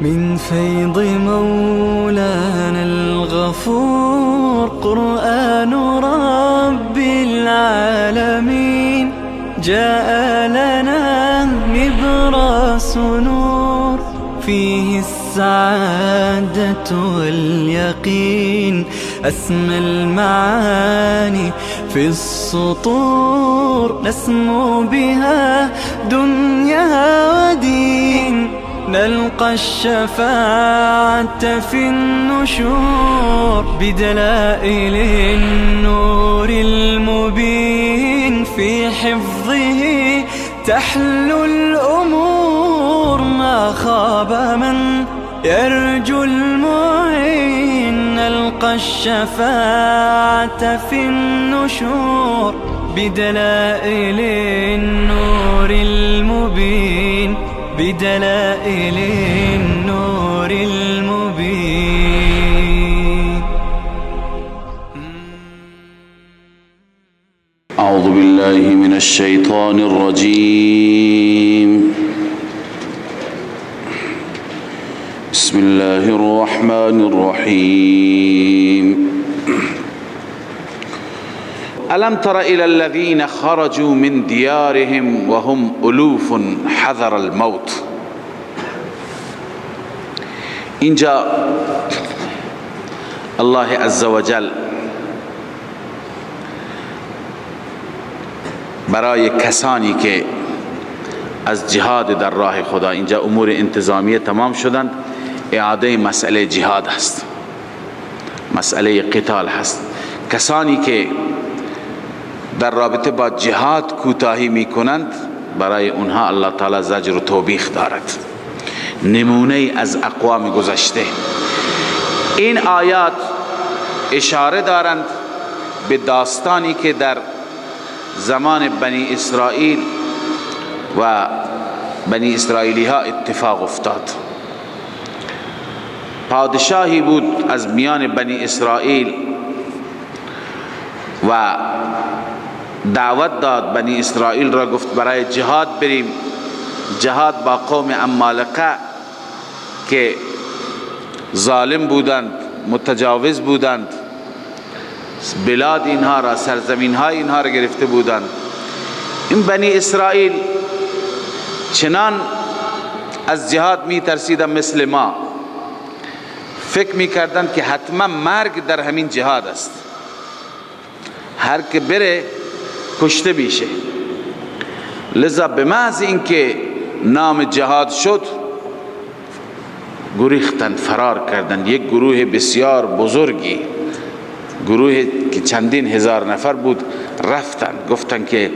من فيض مولانا الغفور. قرآن رب العالمين جاء لنا نبراس نور، فيه السعادة واليقين، أسمى المعاني في السطور، نسمو بها دنيا ودين، نلقى الشفاعة في النشور، بدلائل النور المبين، في حفظه تحلو الأمور، ما خاب من يرجو المعين، نلقى الشفاعة في النشور، بدلائل النور المبين، بدلائل النور المبين. أعوذ بالله من الشيطان الرجيم. بسم الله الرحمن الرحيم. ألم تر إلى الذين خرجوا من ديارهم وهم ألوف حذر الموت. اینجا الله عزوجل برای کسانی که از جهاد در راه خدا، اینجا امور انتظامیه تمام شدند، اعاده مسئله جهاد هست، مسئله قتال هست. کسانی که در رابطه با جهاد کوتاهی میکنند، برای اونها الله تعالی زجر و توبیخ دارد، نمونه از اقوام گذشته. این آیات اشاره دارند به داستانی که در زمان بنی اسرائیل و بنی اسرائیلی ها اتفاق افتاد. پادشاهی بود از میان بنی اسرائیل و دعوت داد بنی اسرائیل را، گفت برای جهاد بریم، جهاد با قوم عمالقه که ظالم بودند، متجاوز بودند، بلاد اینها را، سرزمین های اینها را گرفته بودند. این بنی اسرائیل چنان از جهاد می ترسیدند مثل ما، فکر می کردند که حتما مرگ در همین جهاد است، هر که بره کشته میشه. لذا به محض اینکه نام جهاد شد گریختند، فرار کردند. یک گروه بسیار بزرگی، گروه که چندین هزار نفر بود، رفتند، گفتند که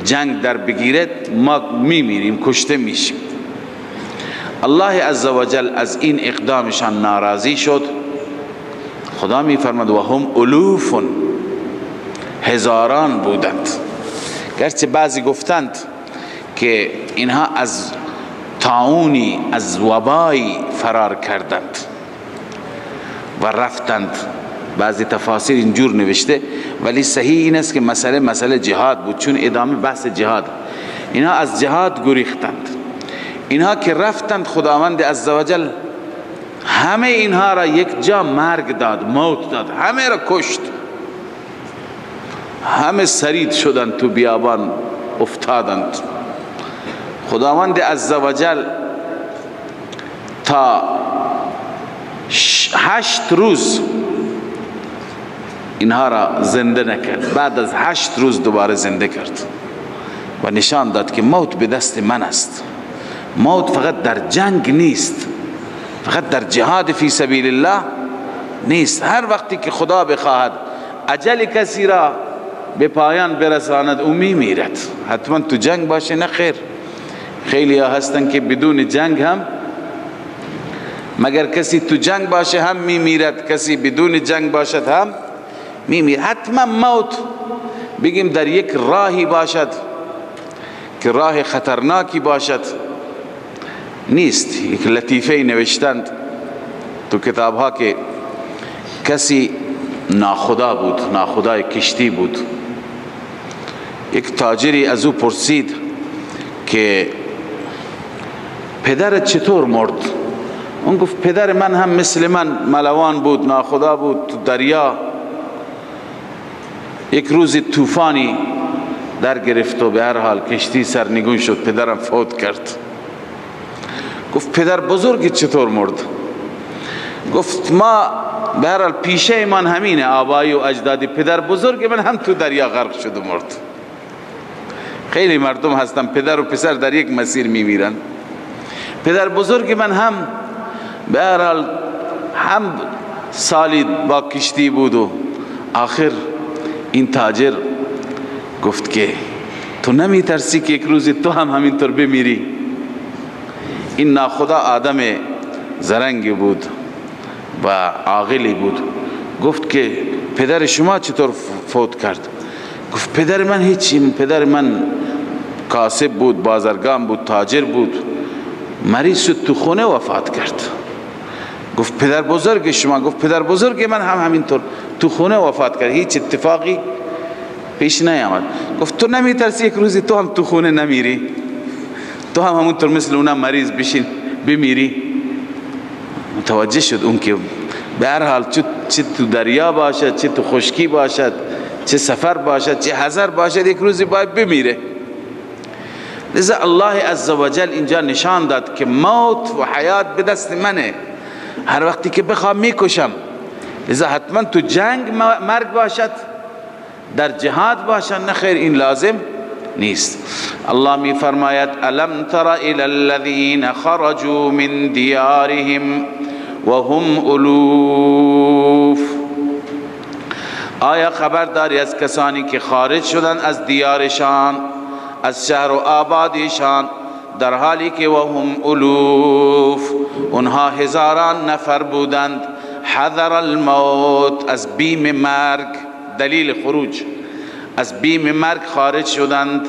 جنگ در بگیرد ما میمیریم، کشته میشیم. الله عزوجل از این اقدامشان ناراضی شد. خدا میفرماد و هم الوف، هزاران بودند. گرچه بعضی گفتند که اینها از طاعونی، از وبایی فرار کردند و رفتند، بعضی تفاسیر اینجور نوشته، ولی صحیح این است که مسئله جهاد بود، چون ادامه بحث جهاد. اینها از جهاد گریختند. اینها که رفتند، خداوند عزوجل همه اینها را یک جا مرگ داد، موت داد، همه را کشت، همه سرید شدند، تو بیابان افتادند. خداوند عزوجل تا 8 روز اینها را زنده نکرد. بعد از 8 روز دوباره زنده کرد و نشان داد که موت به دست من است. موت فقط در جنگ نیست، فقط در جهاد فی سبیل الله نیست. هر وقتی که خدا بخواهد اجل کسی را به پایان برساند، او میمیرد. حتما تو جنگ باشه؟ نه خیر، خیلی ها هستن که بدون جنگ هم، مگر کسی تو جنگ باشه هم میمیرد، کسی بدون جنگ باشد هم میمیرد. حتما موت بگیم در یک راهی باشد که راه خطرناکی باشد نیست. یک لطیفه نوشتند تو کتاب ها که کسی ناخدا بود، ناخدای کشتی بود. یک تاجری از او پرسید که پدرت چطور مرد؟ اون گفت پدر من هم مثل من ملوان بود، ناخدا بود، تو دریا یک روزی طوفانی در گرفت و به هر حال کشتی سرنگون شد، پدرم فوت کرد. گفت پدر بزرگ چطور مرد؟ گفت ما به هر حال پیشه من همینه، آبایی و اجدادی، پدر بزرگ من هم تو دریا غرق شد و مرد. خیلی مردم هستن پدر و پسر در یک مسیر میمیرن. پدر بزرگ من هم به هر حال هم سالی با کشتی بود و آخر این تاجر گفت که تو نمی ترسی که یک روزی تو هم همینطور بمیری؟ این ناخدا آدم زرنگی بود و عاقلی بود. گفت که پدر شما چطور فوت کرد؟ گفت پدر من هیچی، پدر من کاسب بود، بازرگان بود، تاجر بود، مریض شد تو خونه وفات کرد. گفت پدر بزرگ شما؟ گفت پدر بزرگ من هم همینطور تو خونه وفات کرد، هیچ اتفاقی پیش نیامد. گفت تو نمی ترسی یک روزی تو هم تو خونه نمیری، تو هم همونطور مثل اونا مریض بشین بمیری؟ متوجه شد اون که به هر حال چه تو دریا باشد، چه تو خشکی باشد، چه سفر باشد، چه حضر باشد، یک روزی باید بمیره. لذا الله عزوجل اینجا نشان داد که موت و حیات به دست منه، هر وقتی که بخوام میکشم. لذا حتما تو جنگ مرگ باشد، در جهاد باشد، نه خیر، این لازم نیست. الله می فرماید الم تر الی الذین خرجوا من دیارهم وهم الوف. آیا خبر داری از کسانی که خارج شدند از دیارشان، از شهر و آبادیشان، در حالی که وهم الوف، اونها هزاران نفر بودند، حذر الموت، از بیم مرگ، دلیل خروج، از بیم مرگ خارج شدند.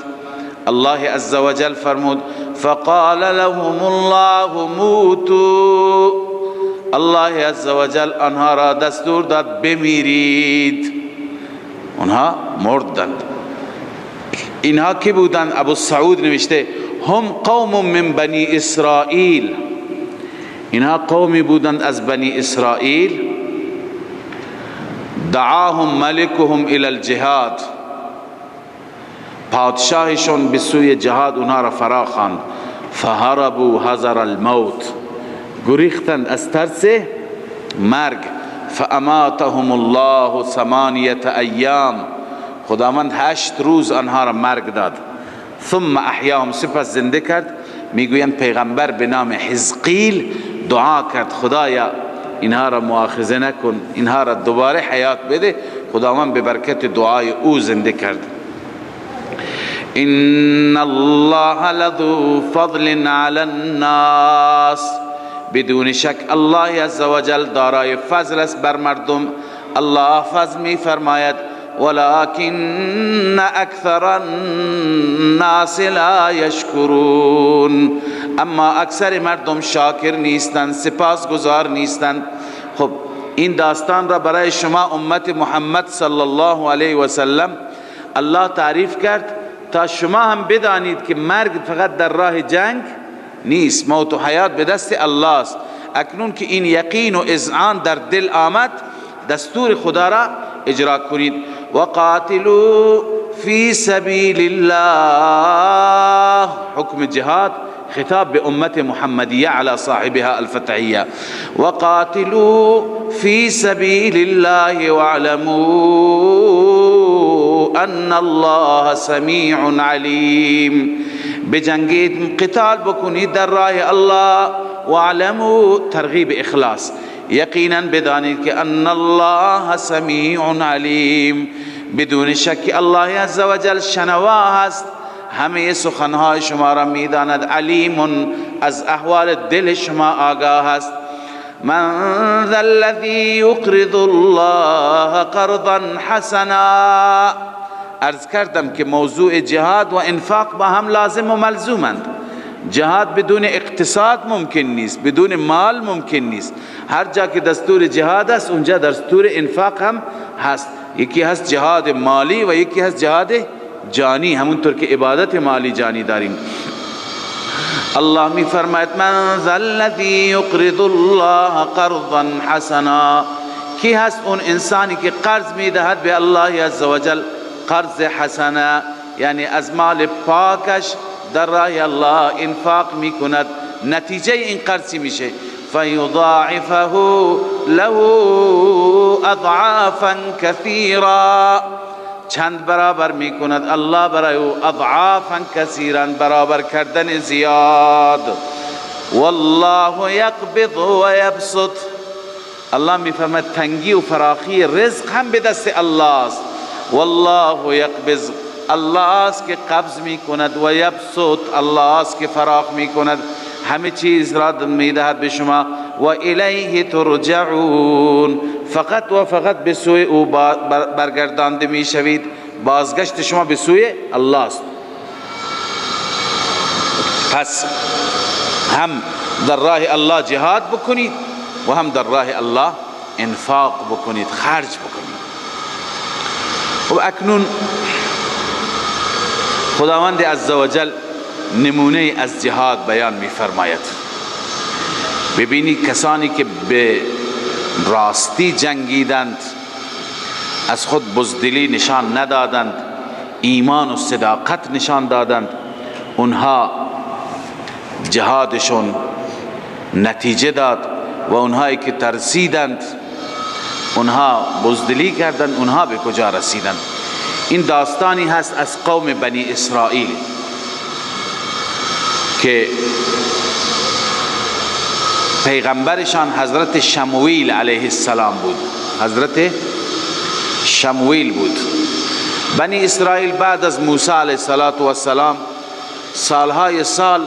الله عزوجل فرمود فقال لهم الله موتوا. الله عزوجل آنها را دستور داد بمیرید، آنها مردند. اینها کی بودند؟ ابو سعود نوشته هم قوم من بنی اسرائیل، اینها قومی بودند از بنی اسرائیل. دعاهم ملکهم الى الجهاد، پادشاهشون به سوی جهاد اونها را فرا خواند. فهربوا حذر الموت، گریختند از ترس مرگ. فاماتهم الله ثمانیه ایام، خداوند 8 روز آنها را مرگ داد. ثم احیاهم، سپس زنده کرد. میگویند پیغمبر به نام حزقیل دعا کرد خدایا اینها را مؤاخذه نکن، اینها را دوباره حیات بده. خداوند به برکت دعای او زنده کرد. ان الله لذو فضل علی الناس، بدون شک الله عزوجل دارای فضل است بر مردم. الله فضل می فرماید ولكن اکثر الناس لا یشکرون، اما اکثر مردم شاکر نیستند، سپاسگزار نیستند. خب این داستان را برای شما امت محمد صلی الله علیه و سلم الله تعریف کرد تا شما هم بدانید که مرگ فقط در راه جنگ نیست، موت و حیات به دست الله است. اکنون که این یقین و اذعان در دل آمد، دستور خدا را اجرا کنید. وقاتلوا فی سبیل الله، حکم جهاد خطاب به امت محمدیه علی صاحبها الفتحیه. وقاتلوا فی سبیل الله واعلموا ان الله سمیع علیم، بجنگید، قتال بکنید در راه الله. واعلموا، ترغیب اخلاص، یقینا بدانید که ان الله سمیع علیم، بدون شک الله عزوجل شنوا هست، همه سخنهای شما را میداند، علیم، از احوال دل شما آگاه است. من ذا الذی یقرض الله قرضا حسنا، عرض کردم که موضوع جهاد و انفاق با هم لازم و ملزومند. جهاد بدون اقتصاد ممکن نیست، بدون مال ممکن نیست. هر جا که دستور جهاد است اونجا دستور انفاق هم هست. یکی هست جهاد مالی و یکی هست جهاد جانی، همونطور که عبادت مالی جانی داریم. الله می فرماید من ذا الذی یقرض الله قرضا حسنا، کی هست اون انسانی که قرض میدهد به الله عزوجل قرض حسنا، یعنی از مال پاکش در راه الله انفاق میکند، نتیجه این قرض میشه؟ فیضاعفه له اضعافا کثیرا، چند برابر میکند الله برای او، اضعافا کثیرا، برابر کردن زیاد. والله یقبض و یبسط، الله میفرماید تنگی و فراخی رزق هم به دست الله است. والله یقبض، الله است که قبض میکند، و یبسط، الله است که فراخ میکند، همه چیز را میدهد به شما. و الیه ترجعون، فقط و فقط به سوی او برگردانده میشوید، بازگشت شما به سوی الله است. پس هم در راه الله جهاد بکنید و هم در راه الله انفاق بکنید، خرج بکنید. و اکنون خداوند عزوجل نمونه از جهاد بیان می فرماید. ببینید کسانی که به راستی جنگیدند، از خود بزدلی نشان ندادند، ایمان و صداقت نشان دادند، اونها جهادشون نتیجه داد، و اونهایی که ترسیدند، اونها بزدلی کردند، اونها به کجا رسیدند؟ این داستانی هست از قوم بنی اسرائیل که پیغمبرشان حضرت شموئیل علیه السلام بود. حضرت شموئیل بود. بنی اسرائیل بعد از موسی علیه السلام سالهای سال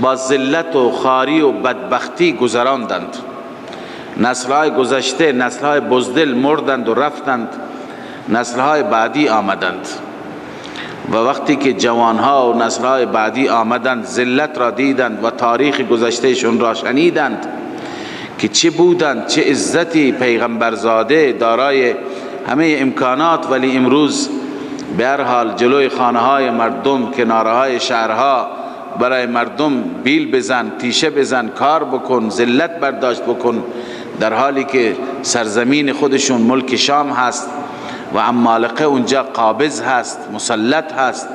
با ذلت و خواری و بدبختی گذراندند. نسلهای گذشته، نسلهای بزدل مردند و رفتند، نسلهای بعدی آمدند، و وقتی که جوانها و نسلهای بعدی آمدند، ذلت را دیدند و تاریخ گذشتهشون را شنیدند که چه بودند، چه عزتی، پیغمبرزاده دارای همه امکانات، ولی امروز به هر حال جلوی خانه های مردم، کناره های شهرها برای مردم بیل بزن، تیشه بزن، کار بکن، ذلت برداشت بکن، در حالی که سرزمین خودشون ملک شام هست و عمالقه اونجا قابض هست، مسلط هست.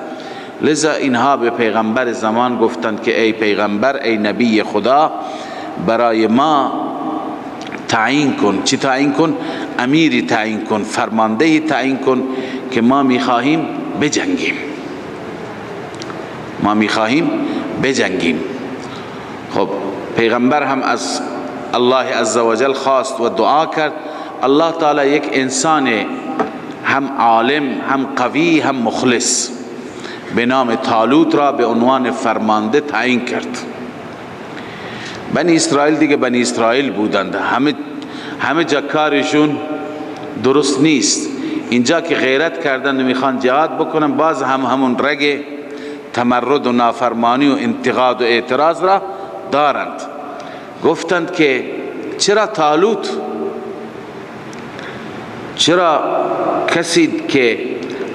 لذا اینها به پیغمبر زمان گفتند که ای پیغمبر، ای نبی خدا، برای ما تعیین کن. چی تعیین کن؟ امیری تعیین کن، فرماندهی تعیین کن که ما میخواهیم بجنگیم، ما میخواهیم بجنگیم. خب پیغمبر هم از الله عزوجل خواست و دعا کرد. الله تعالی یک انسان هم عالم، هم قوی، هم مخلص به نام طالوت را به عنوان فرمانده تعیین کرد. بنی اسرائیل دیگه بنی اسرائیل بودند، همه جا کارشون درست نیست. اینجا که غیرت کردن و میخوان جهاد بکنن، باز هم همون رگ تمرد و نافرمانی و انتقاد و اعتراض را دارند. گفتند که چرا طالوت، چرا کسی که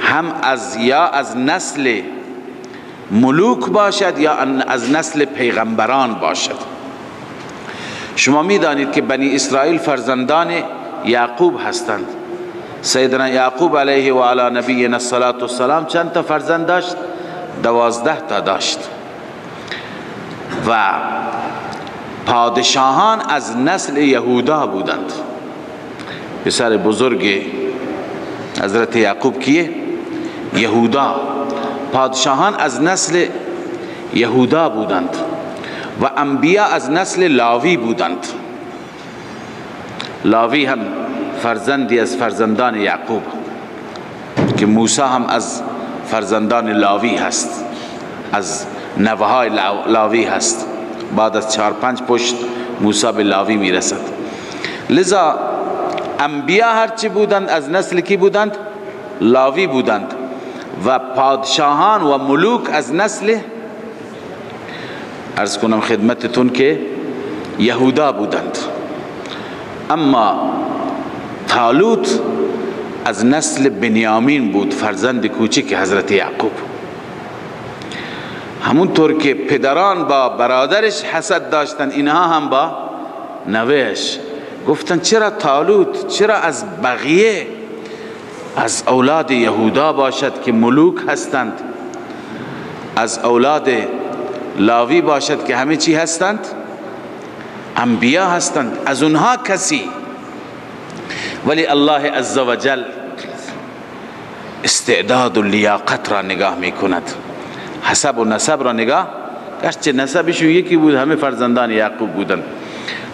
هم از یا از نسل ملوک باشد یا از نسل پیغمبران باشد؟ شما میدانید که بنی اسرائیل فرزندان یعقوب هستند. سیدنا یعقوب علیه و علی نبینا الصلاة والسلام چند تا فرزند داشت؟ 12 تا داشت. و پادشاهان از نسل یهودا بودند. پسر بزرگ حضرت یعقوب کیه؟ یهودا. پادشاهان از نسل یهودا بودند و انبیا از نسل لاوی بودند. لاوی هم فرزندی از فرزندان یعقوب که موسی هم از فرزندان لاوی هست، از نوه‌های لاوی هست. بعد از 4-5 پشت موسی به لاوی میرسد. لذا انبیا هرچی بودند از نسل کی بودند؟ لاوی بودند. و پادشاهان و ملوک از نسل، عرض کنم خدمتتون، که یهودا بودند. اما طالوت از نسل بنیامین بود، فرزند کوچک حضرت یعقوب. همونطور که پدران با برادرش حسد داشتن، اینها هم با نوهش. گفتن چرا طالوت، چرا از بقیه از اولاد یهودا باشد که ملوک هستند، از اولاد لاوی باشد که همه چی هستند، انبیا هستند، از اونها کسی. ولی الله عزوجل استعداد و لیاقت را نگاه میکند، حسب و نسب را نگاه، گرچه نسبشون یکی بود، همه فرزندان یعقوب بودند.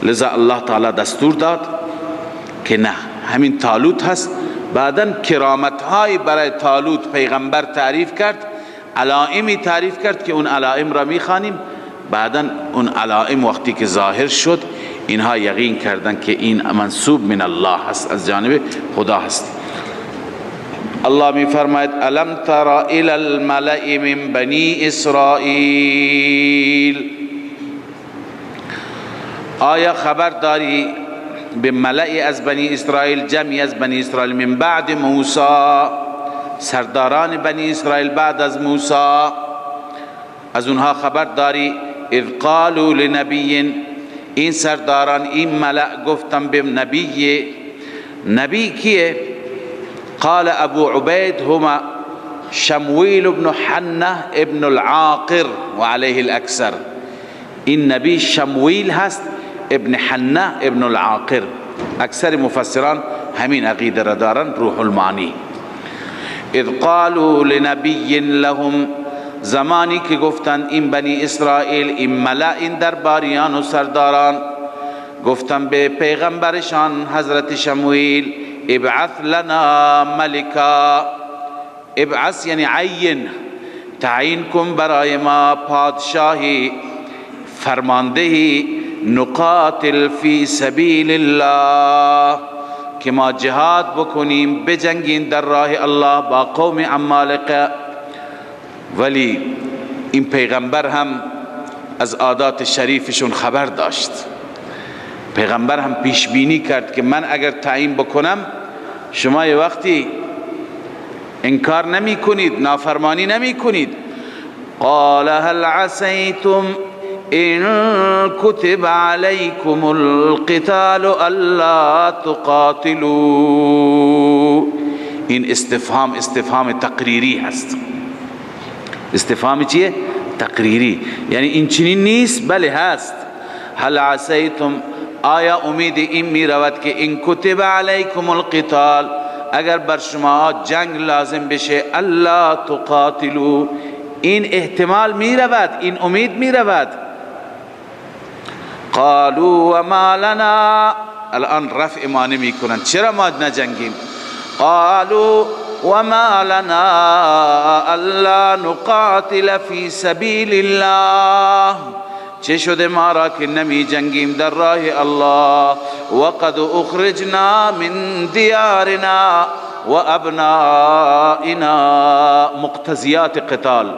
لذا الله تعالی دستور داد که نه، همین طالوت هست. بعدا کرامت های برای طالوت پیغمبر تعریف کرد، علائمی تعریف کرد که اون علائم را میخوانیم. بعدا اون علائم وقتی که ظاهر شد، اینها یقین کردن که این منسوب من الله هست، از جانب خدا هست. الله می فرماید الم تر الی الملأ من بنی اسرائیل، آیا خبر داری به ملأ از بنی اسرائیل، جمعی از بنی اسرائیل، من بعد موسی، سرداران بنی اسرائیل بعد از موسی، از اونها خبر داری؟ اذ قالوا لنبی، این سرداران، این ملأ گفتن به نبی. نبی کیه؟ قال ابو عبید هما شمویل ابن حنه ابن العاقر و علیه الاکثر. این نبی شمویل هست ابن حنه ابن العاقر، اکثر مفسران همین عقیده را دارن، روح المعانی. اذ قالوا لنبی لهم، زمانی که گفتن این بنی اسرائیل، این ملأ، این درباریان و سرداران، گفتن به پیغمبرشان حضرت شمویل ابعث لنا ملکا، ابعث یعنی عین، تعیین کن برای ما پادشاهی، فرماندهی، نقاتل فی سبیل الله، که ما جهاد بکنیم، بجنگیم در راه الله با قوم عمالقه. ولی این پیغمبر هم از عادات شریفشون خبر داشت. پیغمبر هم پیش بینی کرد که من اگر تعیین بکنم شما یه وقتی انکار نمی کنید، نافرمانی نمی کنید. قال هل عسیتم ان كتب علیکم القتال الا تقاتلوا. این استفهام، استفهام تقریری هست. استفهام چیه؟ تقریری، یعنی این چنین نیست، بله هست. هل عسیتم، آیا امید این می رود که این کتب علیکم القتال، اگر بر شما جنگ لازم بشه، الا تقاتلوا، این احتمال می رود، این امید می رود. قالوا وما لنا، الان رفع ما نمی کنن، چرا ما نجنگیم؟ قالوا وما لنا الا نقاتل فی سبیل الله، چه شده ما را که نمی جنگیم در راه الله. وقد اخرجنا من دیارنا و ابنائنا، مقتضیات قتال،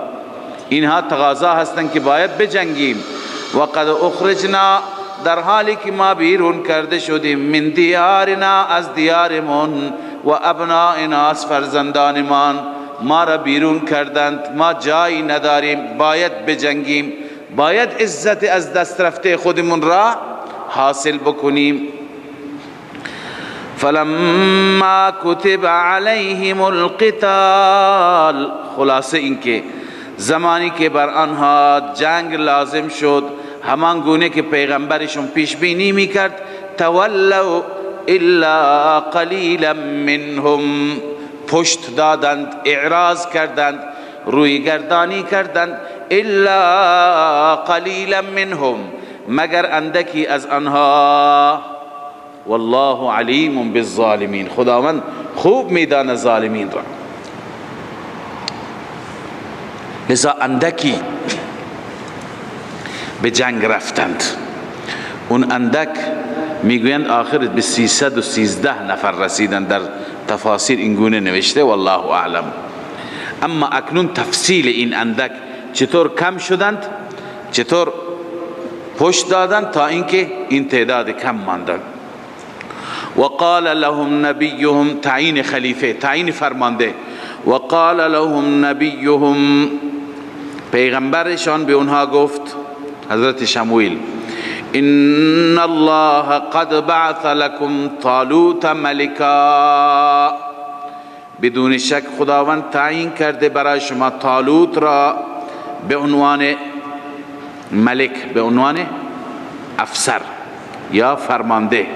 اینها تقاضا هستند که باید بجنگیم. وقد اخرجنا، در حالی که ما بیرون کرده شدیم، من دیارنا، از دیارمون، و ابنائنا، از فرزندانمان، ما را بیرون کردند، ما جایی نداریم، باید بجنگیم، باید عزت از دست رفته خودمون را حاصل بکنیم. فلما کتب علیهم القتال، خلاصه اینکه زمانی که بر آنها جنگ لازم شد، همان گونه که پیغمبرشون پیش بینی میکرد، تولوا الا قلیلا منهم، پشت دادند، اعراض کردند، روی گردانی کردند، الا قلیلا منهم، مگر اندکی از آنها. والله علیم بالظالمین، خداوند خوب میدان ظالمین را. لذا اندکی به جنگ رفتند. اون اندک میگویند آخر به 313 نفر رسیدند، در تفاسیر این گونه نوشته، والله اعلم. اما اکنون تفصیل این اندک چطور کم شدند، چطور پشت دادند تا اینکه این تعداد کم ماندند. وقال لهم نبیهم، تعیین خلیفه، تعیین فرمانده. وقال لهم نبیهم، پیغمبرشان به اونها گفت، حضرت شموئیل، ان الله قد بعث لكم طالوت ملکا، بدون شک خداوند تعیین کرده برای شما طالوت را به عنوان ملک، به عنوان افسر یا فرمانده.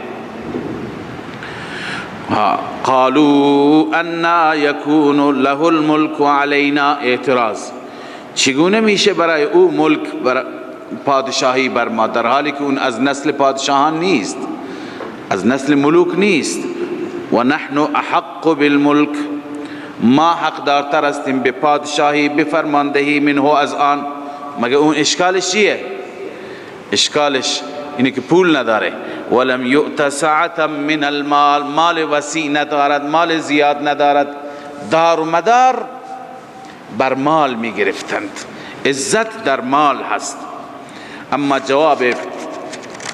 قالوا انا یکون له الملک علینا، اعتراض، چگونه میشه برای او ملک، بر پادشاهی بر ما، در حالی که اون از نسل پادشاهان نیست، از نسل ملوک نیست. و نحن احق بالملک، ما حقدارتر هستیم به پادشاهی، به فرماندهی، منه از آن. مگه اون اشکالش چیه؟ اشکالش اینه که پول نداره. ولم یؤت سعة من المال، مال وسیع ندارد، مال زیاد ندارد، دار و مدار بر مال می گرفتند، عزت در مال هست. اما جواب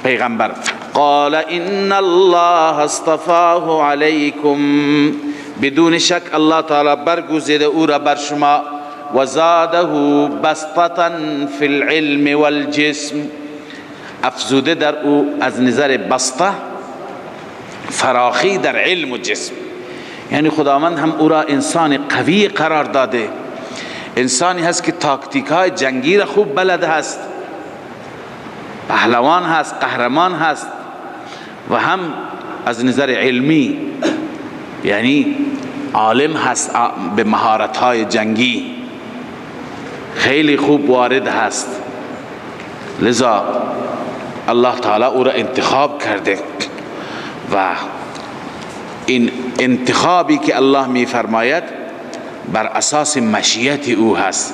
پیغمبر، قال ان الله اصطفاه علیکم، بدون شک الله تعالی برگزیده او را بر شما، و زاده بسطة فی العلم والجسم، افزوده در او از نظر بسطه فراخی در علم و جسم. یعنی خداوند هم او را انسان قوی قرار داده، انسانی هست که تاکتیک های جنگی را خوب بلد هست، پهلوان هست، قهرمان هست، و هم از نظر علمی یعنی عالم هست، به مهارت های جنگی خیلی خوب وارد هست. لذا الله تعالی او را انتخاب کرده و این انتخابی که الله می فرماید بر اساس مشیت او هست،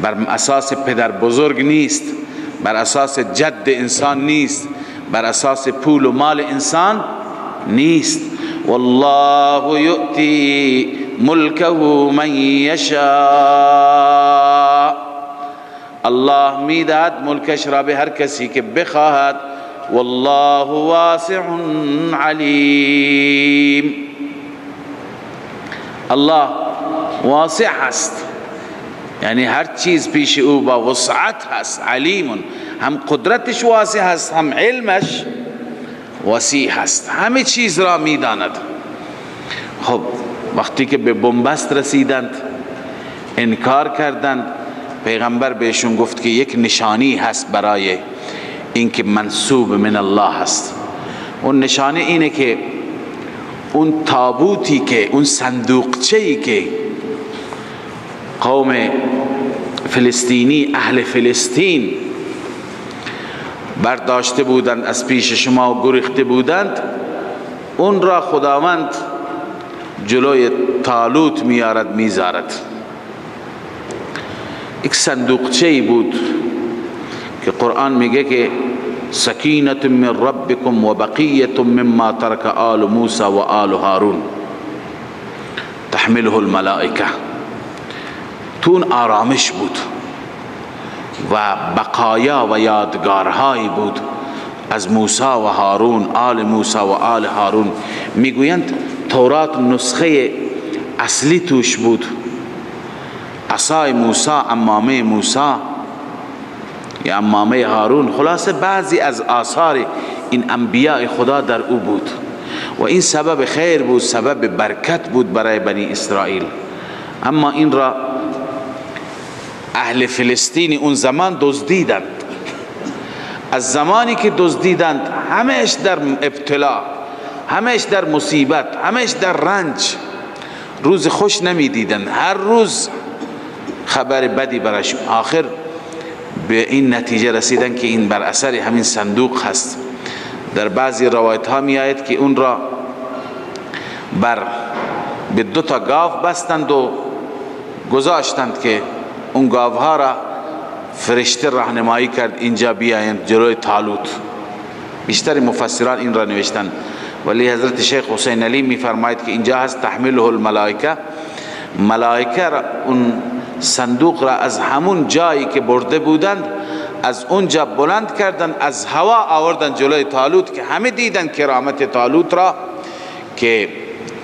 بر اساس پدر بزرگ نیست، بر اساس جد انسان نیست، بر اساس پول و مال انسان نیست. والله یؤتی ملکه من یشاء، الله میدهد ملکش را به هر کسی که بخواهد. والله واسع علیم، الله واسع هست، یعنی هر چیز پیش او با وسعت هست. علیم، هم قدرتش واسع هست، هم علمش وسیع هست، همه چیز را میداند. خب وقتی که به بنبست رسیدند، انکار کردند، پیغمبر بهشون گفت که یک نشانی هست برای اینکه منسوب من الله هست. اون نشانه اینه که اون تابوتی که، اون صندوقچه‌ای که قوم فلسطینی، اهل فلسطین برداشته بودند از پیش شما و گریخته بودند، اون را خداوند جلوی طالوت میارد، میذارد. یک صندوقچه‌ای بود که قرآن میگه که سکینة من ربکم و بقیة مما ترک آل موسی و آل هارون تحمله الملائکه. تون آرامش بود و بقایا و یادگارهایی بود از موسی و هارون، آل موسی و آل هارون. میگویند تورات نسخه اصلی توش بود، عصای موسی، عمامه موسی یا عمامه هارون، خلاصه بعضی از آثار این انبیاء خدا در او بود و این سبب خیر بود، سبب برکت بود برای بنی اسرائیل. اما این را اهل فلسطین اون زمان دزدیدند. از زمانی که دزدیدند همش در ابتلا، همش در مصیبت، همش در رنج، روز خوش نمیدیدند، هر روز خبر بدی برایشون. آخر به این نتیجه رسیدن که این بر اثر همین صندوق هست. در بعضی روایت ها می آید که اون را بر به دو تا گاو بستند و گذاشتند که اون گاوها را فرشته راهنمایی کرد اینجا بیایند جلوی طالوت. بیشتر مفسران این را نوشتند، ولی حضرت شیخ حسین علی می فرماید که اینجا هست تحمله الملائکه، ملائکه را اون صندوق را از همون جایی که برده بودند از اونجا بلند کردند، از هوا آوردن جلوی طالوت که همه دیدن کرامت طالوت را، که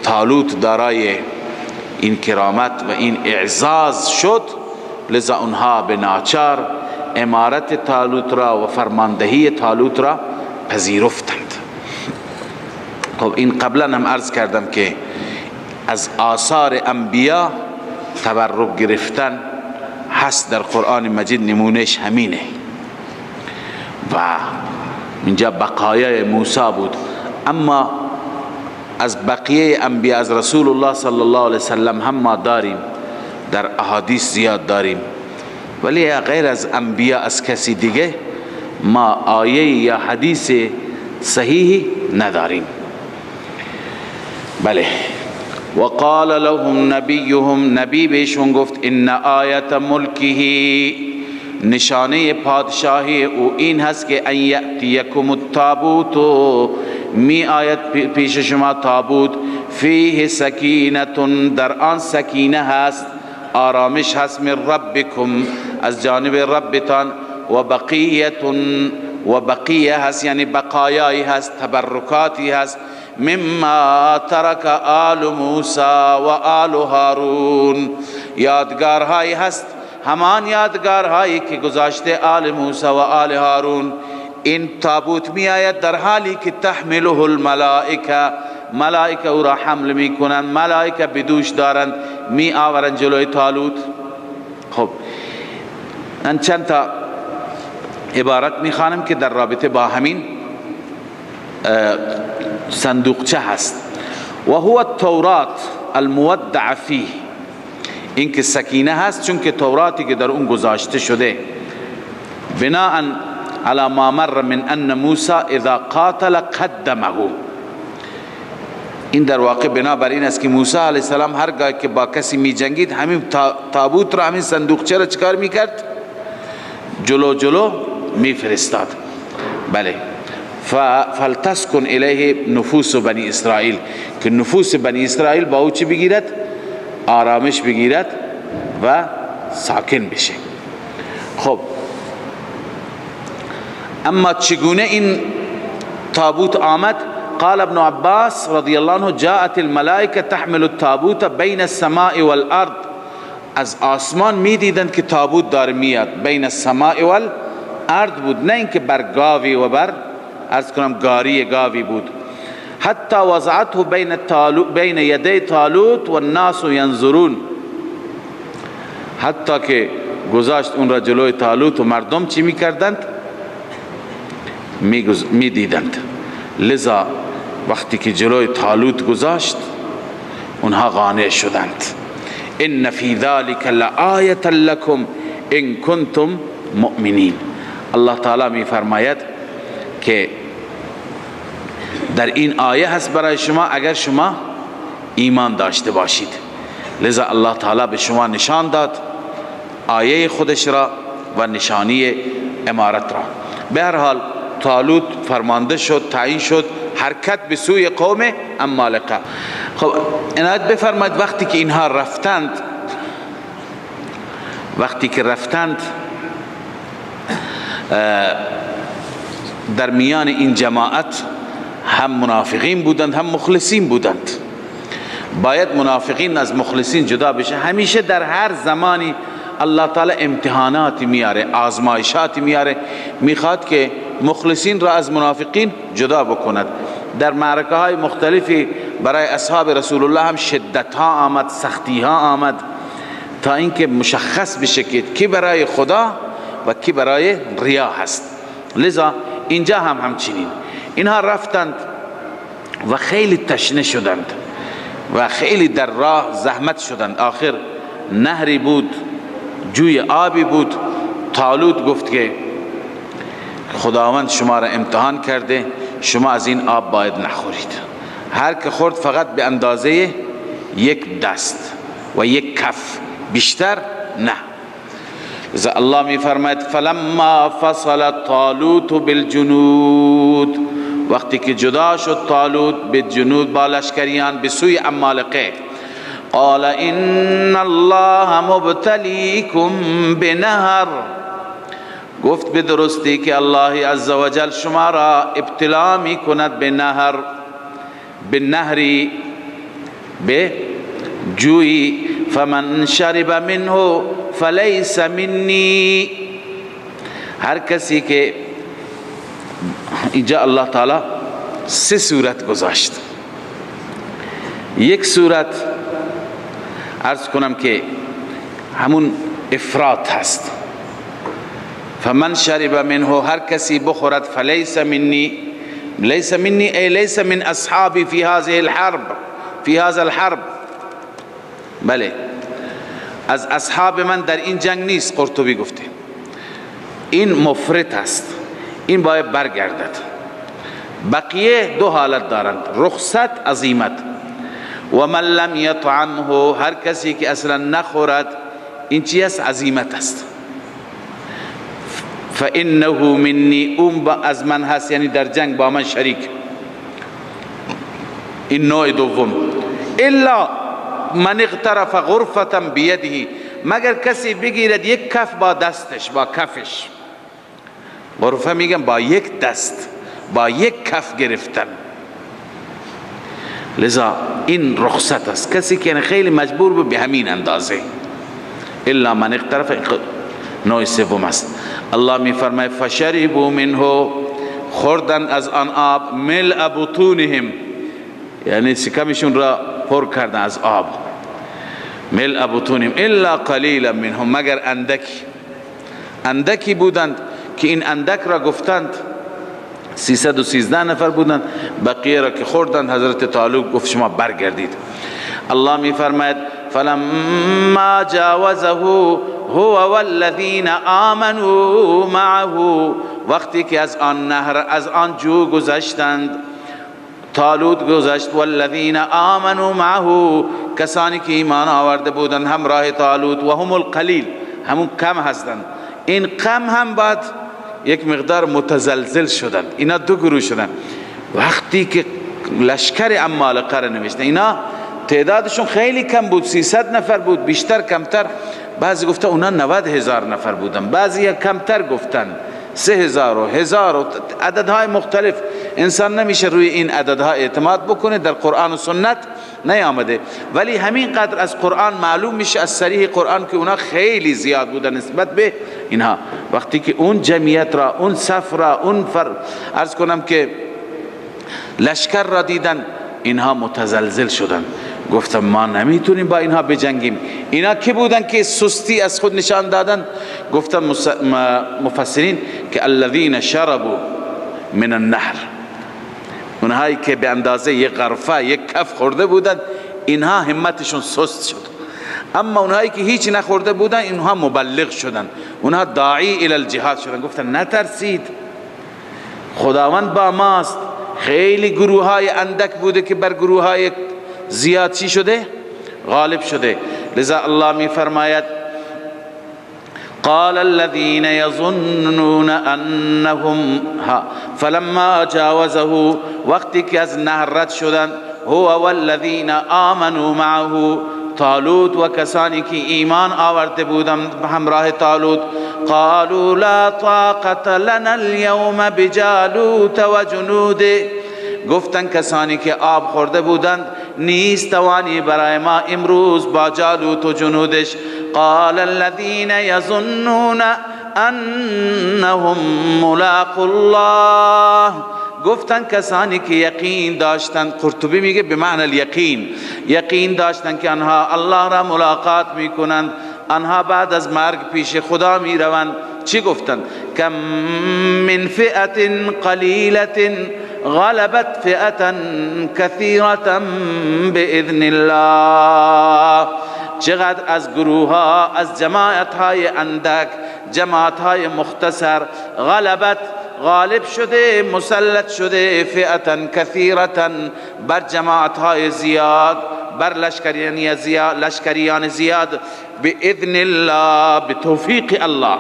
طالوت دارای این کرامت و این اعزاز شد لذا اونها به ناچار امارت طالوت را و فرماندهی طالوت را پذیرفتند. خب این قبلا هم عرض کردم که از آثار انبیا تبرک گرفتن هست در قرآن مجید، نمونهش همینه و اینجا بقایای موسی بود. اما از بقیه انبیا، از رسول الله صلی الله علیه وسلم هم ما داریم، در احادیث زیاد داریم، ولی غیر از انبیا از کسی دیگه ما آیه یا حدیث صحیحی نداریم. بله. وقال لهم نبیهم، نبی بهشون گفت ان آیت ملکه، نشانه پادشاهی او این هست که ان یأتیکم التابوت، می آید پیش شما تابوت، فیه سکینة، در آن سکینه هست، آرامش هست، من ربکم، از جانب ربتان، و بقیه، و بقیه هست یعنی بقایایی هست، تبرکاتی هست، مما ترک آل موسی و آل هارون، یادگارهایی هست، همان یادگارهایی که گذاشته آل موسی و آل هارون. این تابوت می آید در حالی که تحمله الملائکه، ملائکه او را حمل می کنند، ملائکه بدوش دارند، می آورند جلوی طالوت. خب من چند تا عبارت می خوانم که در رابطه با همین صندوقچه هست. و هو التورات المودع فیه، این که سکینه هست چون که توراتی که در اون گذاشته شده، بناء على ما مر من ان موسی اذا قاتل قدمه، این در واقع بنابر این است که موسی علیه السلام هرگاه که با کسی می جنگید همین تابوت را، همین صندوقچه را چکار می کرد؟ جلو جلو می فرستاد. بله. فلتسکن الیه نفوس بنی اسرائیل، که نفوس بنی اسرائیل با او چی بگیرد؟ آرامش بگیرد و ساکن بشه. خب اما چگونه این تابوت آمد؟ قال ابن عباس رضی الله عنه جاءت الملائکه تحمل التابوت بین السماء والارض، از آسمان می دیدند که تابوت داره میاد، بین السماء والارض بود، نه اینکه بر گاوی و بر عرض کنم گاری گاوی بود. حتی وضعته بین یدی طالوت والناس ینظرون، حتی که گذاشت اون را جلوی طالوت و مردم چی میکردند؟ میدیدند. لذا وقتی که جلوی طالوت گذاشت اونها قانع شدند. ان فی ذلک لآیة لکم ان کنتم مؤمنین. الله تعالی می فرماید که در این آیه هست برای شما اگر شما ایمان داشته باشید. لذا الله تعالی به شما نشان داد آیه خودش را و نشانی امارت را. به هر حال طالوت فرمانده شد، تعیین شد، حرکت به سوی قوم عمالقه. خب عنایت بفرمایید وقتی که اینها رفتند، وقتی که رفتند در میان این جماعت هم منافقین بودند هم مخلصین بودند. باید منافقین از مخلصین جدا بشه. همیشه در هر زمانی الله تعالی امتحانات میاره، آزمایشات میاره، میخواد که مخلصین را از منافقین جدا بکند. در معرکه های مختلفی برای اصحاب رسول الله هم شدت ها آمد، سختی ها آمد، تا اینکه مشخص بشه که کی برای خدا و کی برای ریا هست. لذا اینجا هم همچنین اینها رفتند و خیلی تشنه شدند و خیلی در راه زحمت شدند. آخر نهری بود، جوی آبی بود. طالوت گفت که خداوند شما را امتحان کرده، شما از این آب باید نخورید. هر که خورد فقط به اندازه یک دست و یک کف، بیشتر نه. لذا الله می فرماید فلما فصل طالوت بالجنود، وقتی که جدا شد طالوت به جنود با لشکریان به سوی عمالقه، قال ان الله مبتلیکم بنهر، گفت به درستی که الله عزوجل شما را ابتلا می کند به نهر، به نهری، به جویی، فمن شرب منه فلیس منی. هر کسی که اینجا الله تعالی سه صورت گذاشت. یک صورت عرض کنم که همون افراط هست. فمن شرب منه، هر کسی بخورد، فلیس منی، لیس منی ای لیس من اصحابی فی هذه الحرب، فی هذا الحرب. بله، از اصحاب من در این جنگ نیست. قرطبی گفته این مفرط است، این باید برگردد. بقیه دو حالت دارند، رخصت، عزیمت. و من لم یطعمه، هر کسی که اصلا نخورد، این چی است؟ عزیمت است. فانه منی، اون از من هست، یعنی در جنگ با من شریک. این نوع دوم. الا من اغترف غرفة بیده، مگر کسی بگیرد یک کف با دستش، با کفش. غرفه میگم با یک دست، با یک کف گرفتن. لذا این رخصت است، کسی که خیلی مجبور بود به همین اندازه. الا من اغترف، نوع سوم است. الله می فرماید فشربوا منه، خوردن از آن آب، ملء بطونهم، یعنی شکمشون را پر کردن از آب. ملء بطونهم الا قلیلا منهم، مگر اندکی، اندکی بودند که این اندک را گفتند 313 نفر بودند، بقیه را که خوردند حضرت طالوت گفت شما برگردید. الله می فرماید فلما جاوزه هو والذین آمنوا معه، وقتی که از آن نهر، از آن جو گذشتند، طالوت گذشت، والذین آمنوا معه، کسانی که ایمان آورده بودند همراه طالوت، و هم القلیل، همون کم هستند. این کم هم بعد یک مقدار متزلزل شدند، اینا دو گروه شدند. وقتی که لشکر عمالقه را نوشتن، اینا تعدادشون خیلی کم بود، 300 نفر بود، بیشتر کمتر. بعضی گفته اونا 90,000 نفر بودن، بعضی کمتر گفتن 3,000 و 1,000 و عددهای مختلف. انسان نمیشه روی این عددها اعتماد بکنه، در قرآن و سنت نیامده، ولی همین قدر از قرآن معلوم میشه، از صریح قرآن، که اونا خیلی زیاد بودن نسبت به اینها. وقتی که اون جمعیت را، اون صف را، اون عرض کنم که لشکر را دیدن، اینها متزلزل شدن، گفتم ما نمیتونیم با اینها بجنگیم. اینا کی بودن که سستی از خود نشان دادن؟ گفتم مفسرین که الذین شربوا من النهر، اونهایی که به اندازه یک غرفه، یک کف خورده بودن، اینها همتشون سست شد. اما اونهایی که هیچ نخورده بودن، اینها مبلغ شدن، اونها داعی الی الجهاد شدن، گفتن نترسید، خداوند با ماست. خیلی گروه های اندک بوده که بر گروه های زیاد چی شده؟ غالب شده. لذا الله می فرماید قال الذين يظنون انهم فلما جاوزه، وقتی که از نهر رد شدند، هو والذین آمنوا معه، طالوت و کسانی که ایمان آورده بودند همراه طالوت، قالوا لا طاقة لنا اليوم بجالوت و جنوده، گفتن کسانی که آب خورده بودند نیست توانی برای ما امروز با جالوت و جنودش. قال الذين يظنون انهم ملاقوا الله، گفتن کسانی که یقین داشتند، قرطبی میگه به معنی الیقین، یقین داشتند که آنها الله را ملاقات میکنند، آنها بعد از مرگ پیش خدا میروند. چی گفتند؟ کم من فئة قلیلة غلبت فئة کثیرة بإذن الله، چقدر از گروه ها، از جماعت های اندک، جماعت های مختصر، غلبت، غالب شده، مسلط شده، فئة کثیرة، بر جماعت های زیاد، بر لشکریان زیاد، بإذن الله، بتوفیق الله،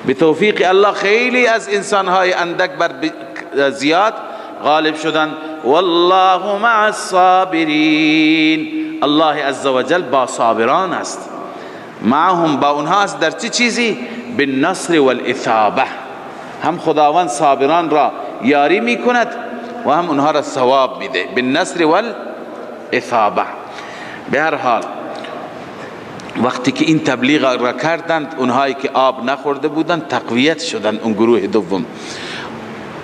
بتوفیق الله. خیلی از انسان های اندک بر زیاد غالب شدن. والله مع الصابرین، الله عزوجل با صابران است، معهم، با اونها است. در چه چیزی؟ بالنصر والاثابه. هم خداوند صابران را یاری میکند و هم اونها را ثواب میده، بالنصر والاثابه. به هر حال وقتی که این تبلیغ را کردند، اونهایی که آب نخورده بودند تقویت شدند. اون گروه دوم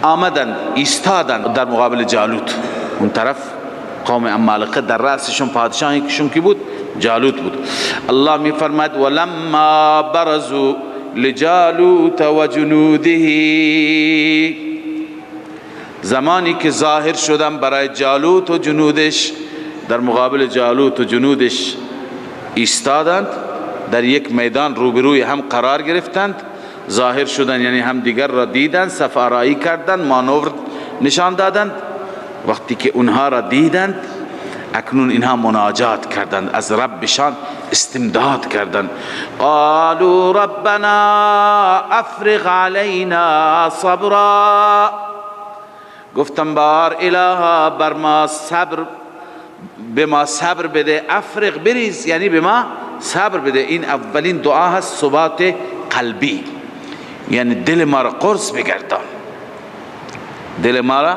آمدند ایستادند در مقابل جالوت. اون طرف قوم عمالقه در رأسشون پادشاهیشون کی بود؟ جالوت بود. الله می فرماید ولما برزوا لجالوت و جنوده، زمانی که ظاهر شدن برای جالوت و جنودش، در مقابل جالوت و جنودش ایستادند، در یک میدان روبروی هم قرار گرفتند، ظاهر شدن یعنی هم دیگر را دیدند، صف آرایی کردند، مانور نشان دادند. وقتی که اونها را دیدند، اکنون اینها مناجات کردند، از ربشان استمداد کردند. قالوا ربنا افرغ علینا صبرا، گفتم بار الها بر ما صبر، به ما صبر بده. افرغ بریز یعنی به ما صبر بده. این اولین دعا هست، ثبات قلبی، یعنی دل ما را قرص بگردان، دل ما را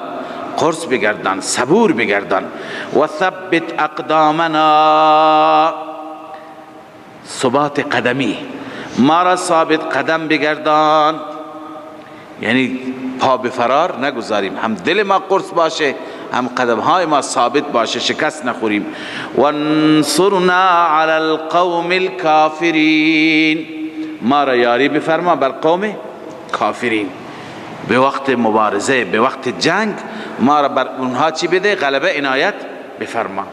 قرص بگردان، صبور بگردان. و ثبت اقدامنا، ثبات قدمی، ما را ثابت قدم بگردان، یعنی پا به فرار نگذاریم، هم دل ما قرص باشه، هم قدم های ما ثابت باشه، شکست نخوریم. وانصرنا علی القوم الکافرین، ما را یاری بفرما بر قوم کافرین. به وقت مبارزه، به وقت جنگ، ما را بر اونها چی بده؟ غلبه عنایت بفرما.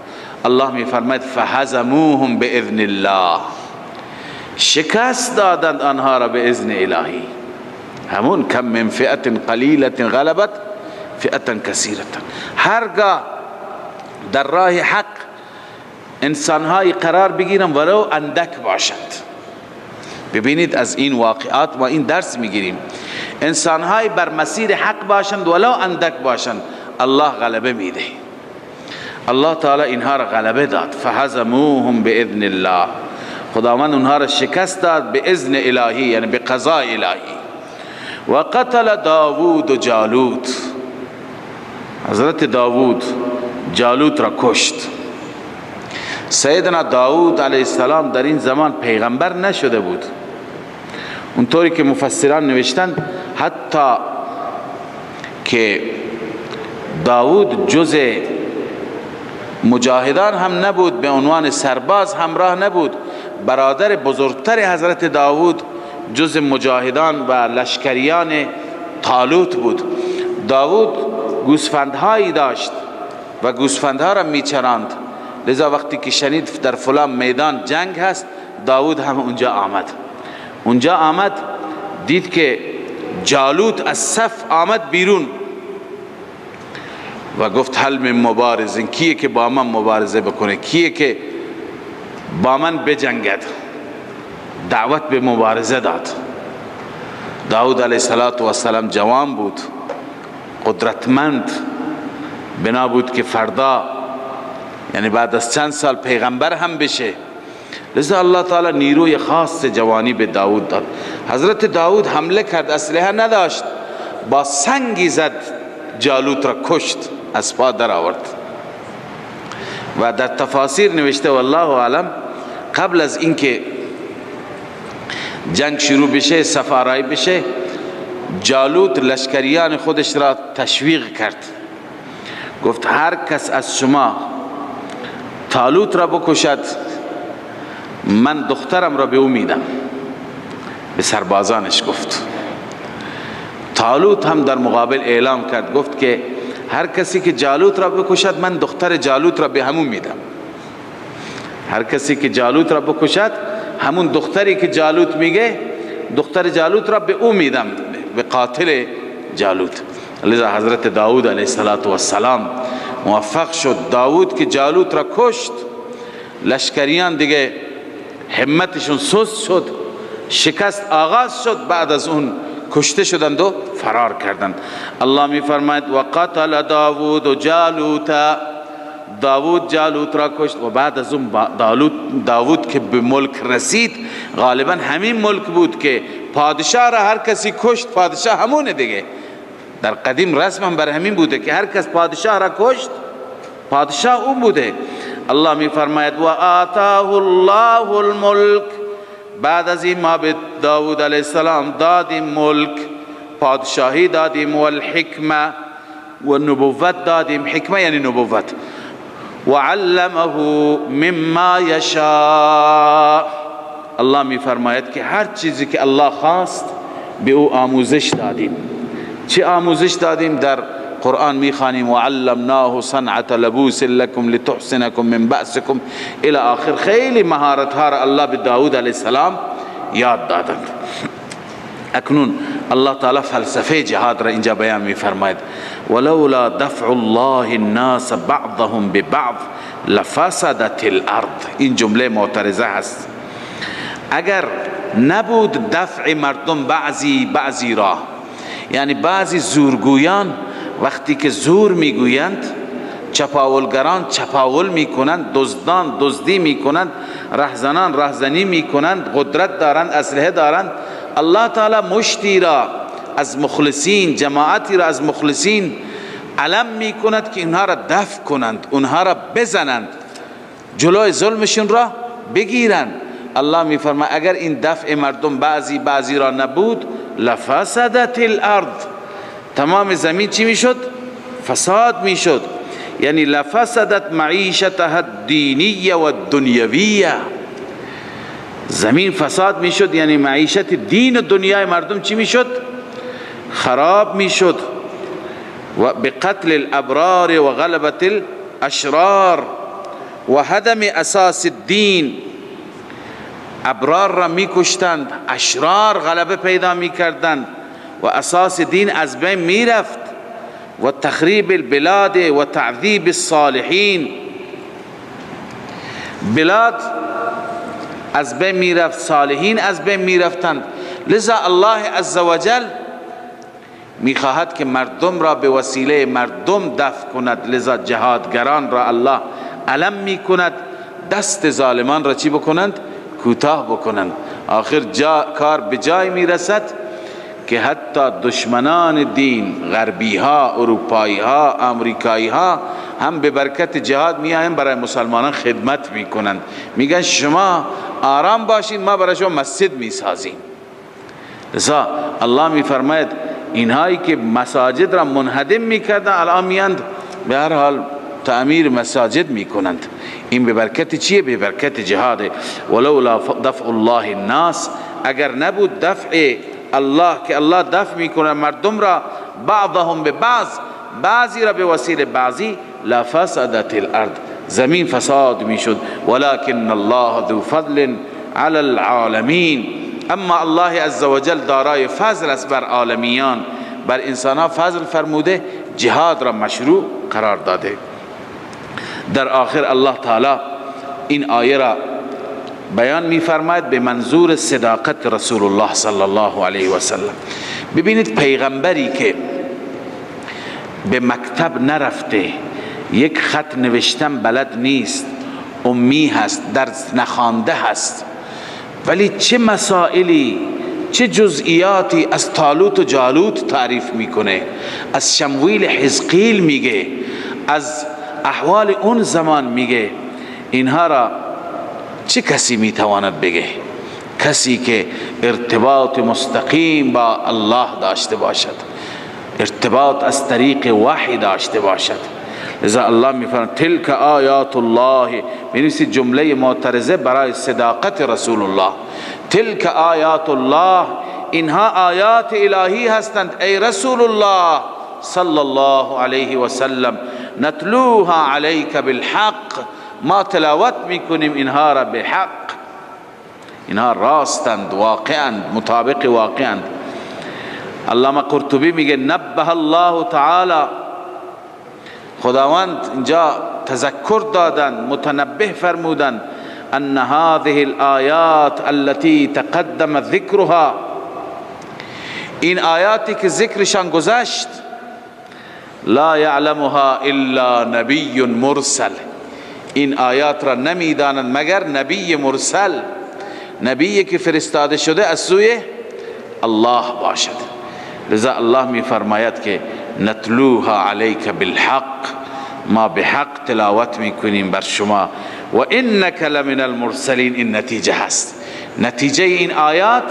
الله می فرماید فهزموهم باذن الله، شکست دادند آنها را به اذن الهی. همون کم من فئة قلیلة غلبت فئة کثیرة. هرگاه در راه حق انسانهای قرار بگیرن ولو اندک باشند. ببینید از این واقعات ما این درس میگیریم، انسانهای بر مسیر حق باشند ولو اندک باشند، الله غلبه میده. الله تعالی اینها را غلبه داد. فهزموهم باذن الله، خداوند اونها را شکست داد به اذن الهی، یعنی به قضاء الهی. و قتل داوود جالوت، حضرت داوود جالوت را کشت. سیدنا داوود علیه السلام در این زمان پیغمبر نشده بود، اونطوری که مفسران نوشتند حتی که داوود جز مجاهدان هم نبود، به عنوان سرباز همراه نبود. برادر بزرگتر حضرت داوود جز مجاهدان و لشکریان طالوت بود. داوود گوسفندهایی داشت و گوسفندها را میچراند، لذا وقتی که شنید در فلان میدان جنگ هست، داوود هم اونجا آمد. اونجا آمد، دید که جالوت از صف آمد بیرون و گفت هل من مبارزین، کیه که با من مبارزه بکنه، کیه که با من بجنگد. دعوت به مبارزه داد. داود علیه السلام جوان بود، قدرتمند، بنا بود که فردا یعنی بعد از چند سال پیغمبر هم بشه. لذا الله تعالی نیروی خاص جوانی به داود داد. حضرت داود حمله کرد، اسلحه نداشت، با سنگی زد جالوت را کشت، از پا در آورد. و در تفاسیر نوشته والله اعلم قبل از اینکه جنگ شروع بشه، سفارای بشه، جالوت لشکریان خودش را تشویق کرد، گفت هر کس از شما طالوت را بکشد من دخترم را به او میدم. به سربازانش گفت. طالوت هم در مقابل اعلام کرد، گفت که هر کسی که جالوت را بکشد من دختر جالوت را به همون میدم. هر کسی که جالوت را بکشد، همون دختری که جالوت میگه، دختر جالوت را به او میدم، به قاتل جالوت. لذا حضرت داود علیه السلام موفق شد. داود که جالوت را کشت، لشکریان دیگه همتشون سست شد، شکست آغاز شد. بعد از اون کشته شدند و فرار کردند. الله می فرماید و قتل داود جالوت، داود جالوت را کشت. و بعد از اون داود که به ملک رسید، غالبا همین ملک بود که پادشاه را هر کسی کشت، پادشاه همونه دیگه. در قدیم رسم هم بر همین بوده که هر کس پادشاه را کشت، پادشاه اون بوده. الله می فرماید و آتاه الله الملک، بعد از این ما به داود علیه السلام دادیم ملک، پادشاهی دادیم، و الحکمه و نبوت دادیم. حکمه یعنی نبوت. و علمه مما یشاء، الله می فرماید که هر چیزی که الله خواست به او آموزش دادیم. چه آموزش دادیم؟ در قرآن میخوانیم و علمناه صنعة لبوس لكم لتحصنكم من بأسكم الى آخر. خیلی مهارت ها را الله به داود علیه السلام یاد دادند. اکنون الله تعالی فلسفه جهاد را اینجا بیان میفرماید. ولولا دفع الله الناس بعضهم ببعض لفسدت الارض. این جمله معترضه هست. اگر نبود دفع مردم بعضی بعضی را، یعنی بعضی زورگویان وقتی که زور میگویند، چپاولگران چپاول میکنند، دزدان دزدی میکنند، رهزنان رهزنی میکنند، قدرت دارند، اسلحه دارند، الله تعالی مشتی را از مخلصین، جماعتی را از مخلصین علم میکند که اینها را دفع کنند، اونها را بزنند، جلوی ظلمشون را بگیرند. الله میفرماید اگر این دفع مردم بعضی بعضی را نبود، لفسدت الارض، تمام زمین چی میشد؟ فساد میشد. یعنی لفسدت معیشتها الدینیه و الدنیویه، زمین فساد میشد، یعنی معیشت دین و دنیای مردم چی میشد؟ خراب میشد. و بقتل الابرار و غلبت الاشرار و هدم اساس الدین، ابرار را میکشتند، اشرار غلبه پیدا میکردند و اساس دین از بین میرفت. و تخریب البلاد و تعذیب الصالحین، بلاد از بین میرفت، صالحین از بین میرفتند. لذا الله عزوجل میخواهد که مردم را به وسیله مردم دفع کند. لذا جهادگران را الله علم میکند، دست ظالمان را چی بکنند؟ کوتاه بکنند. آخر کار به جای میرسد که حتی دشمنان دین، غربی ها، اروپایی ها، امریکایی ها هم به برکت جهاد میآیند برای مسلمانان خدمت میکنند. میگن شما آرام باشین، ما برای شما مسجد میسازیم. لذا الله میفرماید اینهایی که مساجد را منهدم میکردن الان میاند به هر حال تعمیر مساجد میکنند. این به برکت چیه؟ به برکت جهاد. ولولا دفع الله الناس، اگر نبود دفع الله که الله دفع میکنه مردم را، بعضهم به بعض، بعضی را به وسیله بعضی، لفسدت الارض، زمین فساد میشد. ولكن الله ذو فضل علی العالمین، اما الله عزوجل دارای فضل است بر عالمیان، بر انسان ها فضل فرموده، جهاد را مشروع قرار داده. در آخر الله تعالی این آیه را بیان می‌فرماید به منظور صداقت رسول الله صلی الله علیه و سلم. ببینید پیغمبری که به مکتب نرفته، یک خط نوشتن بلد نیست، امی هست، درس نخوانده هست، ولی چه مسائلی، چه جزئیاتی از طالوت و جالوت تعریف میکنه، از شمویل حزقیل میگه، از احوال اون زمان میگه. اینها را چه کسی میتواند بگه؟ کسی که ارتباط مستقیم با الله داشته باشد، ارتباط از طریق وحی داشته باشد. لذا الله میفرماید تلک آیات الله، بنویسید جمله معترضه برای صداقت رسول الله. تلک آیات الله، اینها آیات الهی هستند ای رسول الله صلی الله علیه و سلم. نتلوها علیک بالحق، ما تلاوت میکنیم اینها را به حق، اینها راستند، واقعند، مطابق واقعند. علامه قرطبی میگه نبه الله تعالی، خداوند اینجا تذکر دادند، متنبه فرمودند، ان هذه الآیات التي تقدم ذکرها، این آیاتی که ذکرشان گذشت، لا یعلمها الا نبی مرسل، این آیات را نمیدانند مگر نبی مرسل، نبی که فرستاده شده از سوی الله باشد. لذا الله می فرماید که نتلوها علیک بالحق، ما به حق تلاوت میکنیم بر شما. و انک لمن المرسلین، این نتیجه هست. نتیجه این آیات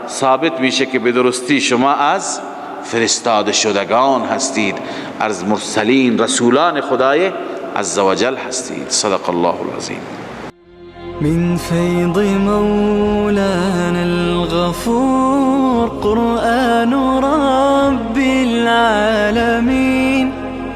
ثابت میشه که به درستی شما از فرستاده شدگان هستید، از مرسلین، رسولان خدای عزوجل هستید. صدق الله العظیم. من فیض مولانا الغفور قرآن رب العالمین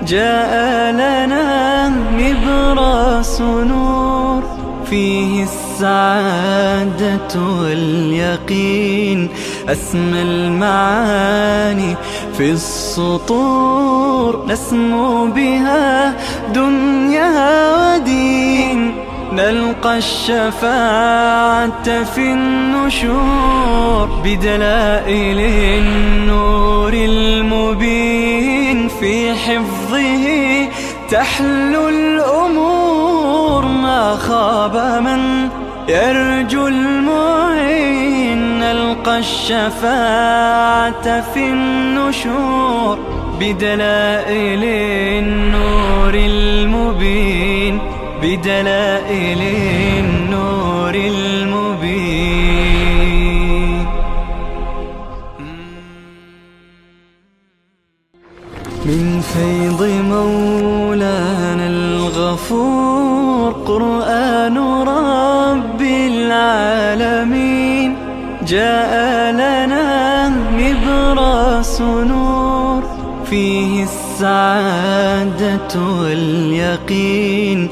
جاء لنا نبراس نور فيه السعادة واليقين أسمى المعاني في السطور نسمو بها دنيا ودين نلقى الشفاعة في النشور بدلائل النور المبين في حفظه تحلو الأمور ما خاب من يرجو المعين نلقى الشفاعة في النشور بدلائل النور المبين بدلائل النور المبين. من فيض مولانا الغفور قرآن رب العالمين جاء لنا نبراس نور فيه السعادة واليقين.